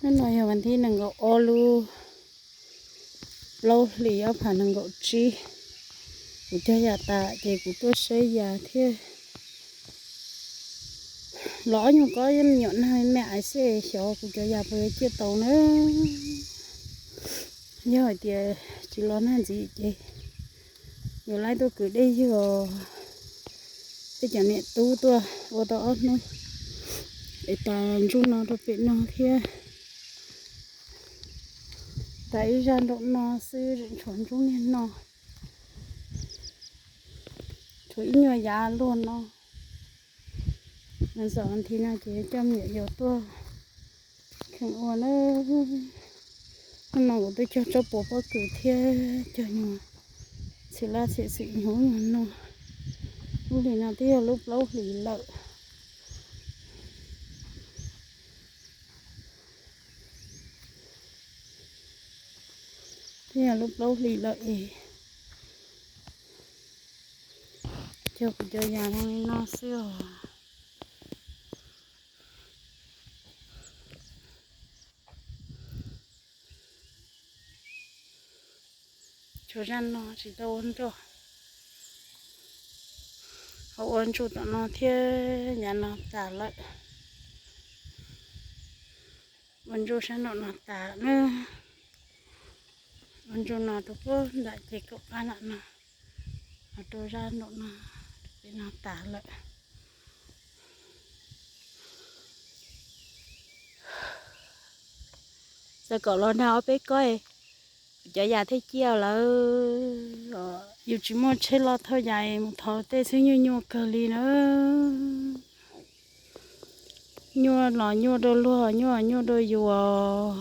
No yog vas thib nees nkaum ob lub plaub hlis ob phav nees nkaum tsib. Kuv cog yas tas ces kuv tuaj saib yas thiab. Los ob nyuag kob me nyuam nag me me xwb, xyov kuv cov yas puas yuav ciaj tau na. Yog hais tias tsis los nag ntxiv ces yuav laib tuaj kwv dej ywg os. Tej cov niam tub tuaj ua tau ob hnub es tas ntsuj no rau pem no thiab, tas ib zaj nraum no xwb, tshuav ntsuj niag no, tshuav ib nyuag yav luag no. Zaum nthi no ces coj me nyuam yaus tuaj kheev ua na. Hnub no kuv twb cog tsob puas pob kws thiab cog nyuag txhim laj txhim xwm nyuag no. Lub hlis no twb yog lub plaub hlis lawm. Twb yog lub plaub hlis lawm es cog kuv cov yas no li no xwb os. Tshuav zaj no tsis tau ua ntsuj, ho ua ntsuj tom no thiab, yav no tas lawm. Ua ntsuj sab nraum no tas na. Ua ntsuj no rau puag nram ces kaum pab nram no, ho rau zaj nraum no, pem no tas lawm. Txawm kom los nag ob peb kob, cov yas thiaj ciaj lawm. Yus tsis muaj tsheb loj thauj yas mus thov tej xwb, nyuaj nyuaj kawg li na. Nyuaj los nyuaj rau luag, nyuaj nyuaj rau yus.